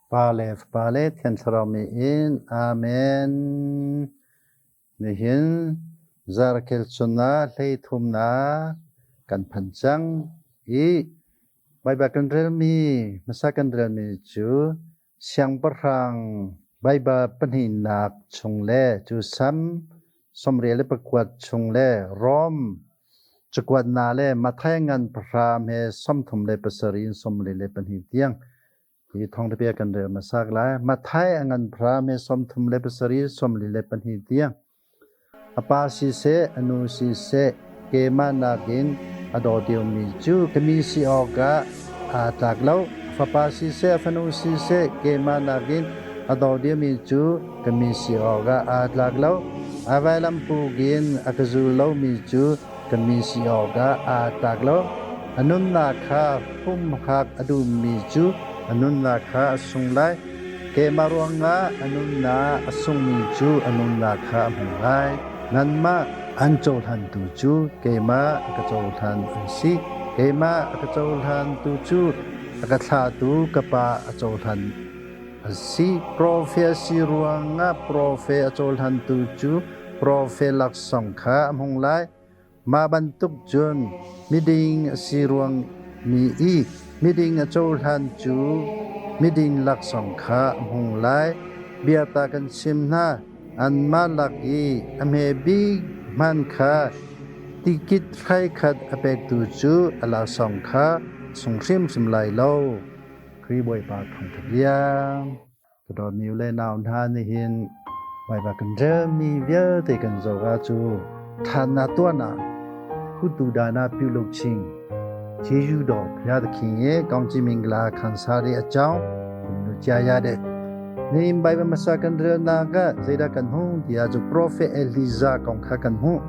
Pa le Fapa le Thiang Thlarau min in. Amen. Nihin zarkhel chun ah hleithumnak kan phan cang i Baibal kan relmi hmasa kan relmi cu Siangpahrang Baibal pahnihnak chung le cu Sam 29 chung le Rom cakuatnak le Matthai ngan pahra hme 37 in 42 tiang Hi thawngṭhabia kan rel hmasak lai. Matthai a ngan phra me 37 42 tiang. A pa siseh, a nu siseh, keimah nakin a daw deuhmi cu ka mi si awkah aa tlak lo. A fapa siseh, a fanu siseh, keimah nakin a daw deuhmi cu ka mi si awkah aa tlak lo. A vailam pukin a ka zul lomi cu ka mi si awkah aa tlak lo. A nunnak kha humhak a duhmi cu a nunnak kha a sung lai. Keimah ruangah a nunnak a sungmi cu a nunnak kha a hmu lai. Nanmah an cohlantu cu keimah a ka cohlan an si. Keimah a ka cohlantu cu a ka thlahtu ka Pa a cohlan a si. Profet si ruangah profet a cohlantu cu profet laksawng kha a hmung lai. Mah bantuk cun miding a si ruang mi i miding a cohlan cu miding laksawng kha a hmung lai. Biata kan chim hna, anmah lak i a hme bik hmanh kha tikit hraikhat a pektu cu a laksawng kha sung hrimhrim lai lo. Khrih Bawipa thawngṭha bia. Ka dawtmi u le nau hna nihin Baibal kan relmi vialte kan zoh ah cu ṭhatnak tuahnak hutu dana piu lo ching Jeju do phya thakin ye kaungci mingla khansa re a chaung nu chia ya de Nihin Baibal hmasa kan relnak ah zeidah kan hmuh tiah cu Prophet Elijah kong kha kan hmuh.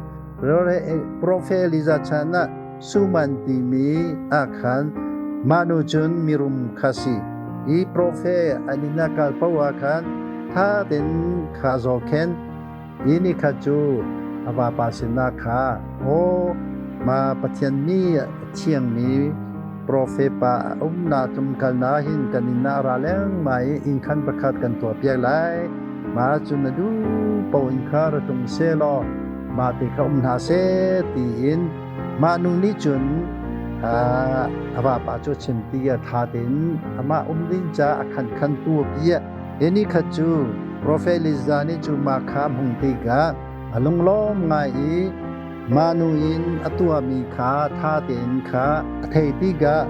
Prophet Elijah chan ah Suman timi ah khan mah nu cun mirum kha si. Hi profet an inn ah kal paoh ah khan tha tein kha zaw khen. Hi ni khat cu a vapa sinah kha, Aw, ma Pathian mi a thiangmi profet pa a umnak tlumkalnak hin kan inn ah ra lengmang i inn khan pakhat kan tuahpiak lai. Mah cu na duh paoh in kha ra tlung seh law mah te kha um hna seh tiin Mah nu nih cun a vapa cu a chim ti a ṭha tein amah um ding caah a khankhantu a piah. Hi ni khat cu Profet Elijah nih cu mah kha a hmuh tikah a lunglawm ngai i mah nu in a tuahmi kha ṭha tein kha a theih tikah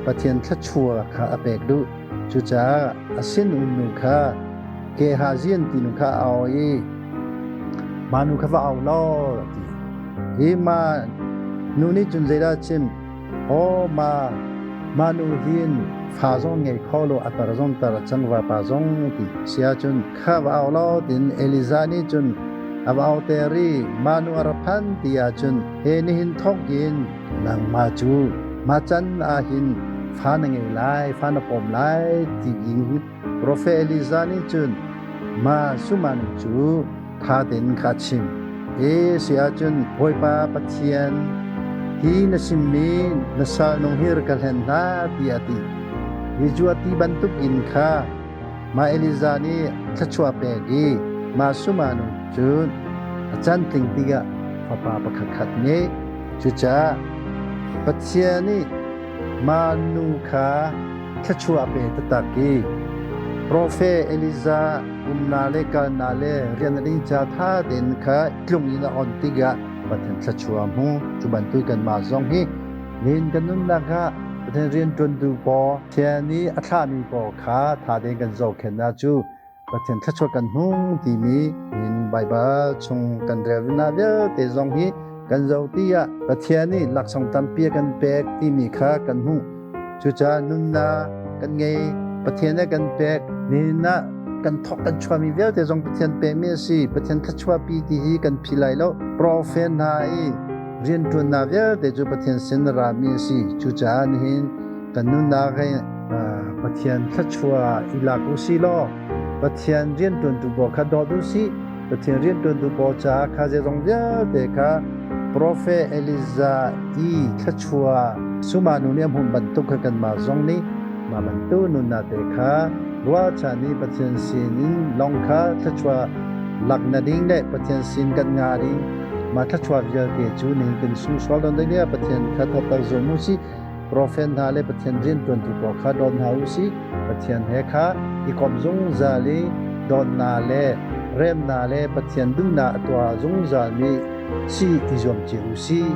Pathian thluachuah kha a pek duh. Cucaah a sinum nu kha Gehazi an tinu kha a au i mah nu kha va au law a ti. Hi ma nu nih cun zeidah a chim? Aw ma ma nu hin fa zong ngei kho lo a tar zong tar a cang vapa zong ti si ahcun kha va au law tin Elijah nih cun a va au ter i ma nu a ra phan ti ahcun he nihin thawk in nangmah cu ma can ah hin fa na ngei lai fa na pawm lai ti in Profet Elijah nih cun ma suman cu tha tein kha chim. E si ahcun Bawipa Pathian hi na simmi na sal nung hi ka hlen hna tiah a ti. Hi cu a ti bantuk in kha mah Elijah nih thluachuah pek i mah sumanu cu a can tling tikah fapa pakhat khat ngei. Cucaah Pathian nih mah nu kha thluachuah pe taktak i Profet Elijah umnak le kalnak le rian a ding ca tha tein kha tlung in a on tikah Pathian thluachuah hmu. Cu bantuk kanmah zong hi nihin kan nunnak ah Pathian rianṭuantu pawl, Pathian nih a thlahmi pawl kha tha tein kan zohkhenhnak cu Pathian thluachuah kan hmu timi hin Baibal chung kan relnak vialte zong hi kan zoh ti ah Pathian nih laksawng tampi a kan pek timi kha kan hmuh. Cucaah nunnak kan ngei, Pathian nih a kan pek. Nihin ah kan thawk kan chuahmi vialte zong Pathian pekmi a si. Pathian thluachuahpi ti hi kan phi lai lo. Profet hna i rianṭuannak vialte cu Pathian sin a rami a si. Cucaah nihin kan nunnak hi Pathian thluachuah i lak u si law Pathian rianṭuantu pawl kha dawt u sih. Pathian rianṭuantu pawl caah kha zeizong vialte kha Profet Elijah i thluachuah suma nu nih a hmuh bantuk kha kanmah zong nih mah bantuk nunnak te kha Ruahchan i Pathian sinin lawng kha thluachuah lak na ding le Pathian sin kan nga ding. Mah thluachuah vialte cu nihin kan sung sual dawn ding Pathian kha thawtter zum u sih. Profet hna le Pathian rianṭuantu pawl kha dawn hna u sih. Pathian he kha i kom zungzal i dawtnak le remnak le Pathian duhnak a tuah zungzalmi si i zuam cio u sih.